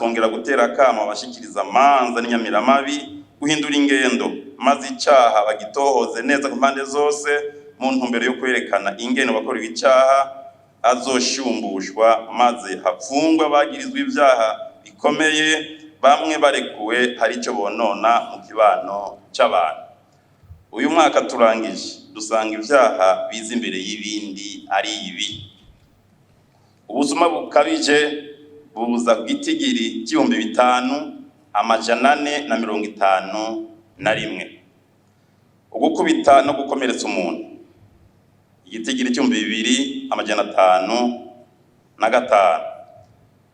Aha twongera gutera akamo abashikiriza amanza n'inyamiramabi guhindura ingendo, maze icaha bagitohoze neza ku mpande zose, mu ntumbero yo kwerekana ingene wakorewe icaha azoshumbushwa, maze hapfungwa bagirizwa ibyaha bikomeye. Bamwe barekuwe hari ico bonona mu kibano c'abantu. Uyu mwaka turangije dusanga ibyaha biza imbere y'ibindi ari ibi: ubusuma bukabije buza ku gitigiri c'5451, ugukubita no gukomeretsa umuntu igitigiri c'2505,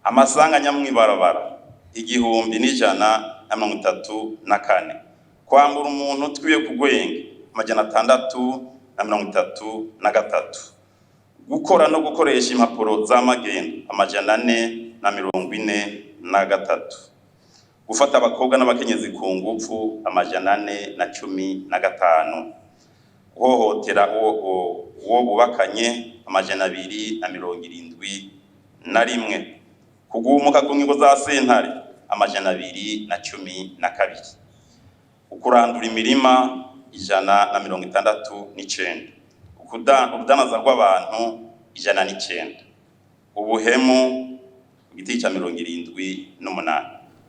amasanganya mw'ibarabara 1134, kwambura umuntu twiye kugwenge 633, gukora no gukoresha impapuro z'amagendo 443, gufata abakobwa n'abakenyezi ku ngufu 415, guhohotera uwo bubakanye 271, kugumuka ku ngingo za sentare 212, ukurandura imirima 169, urudanaza rw'abantu 109, ubuhemu ku giti ca 78.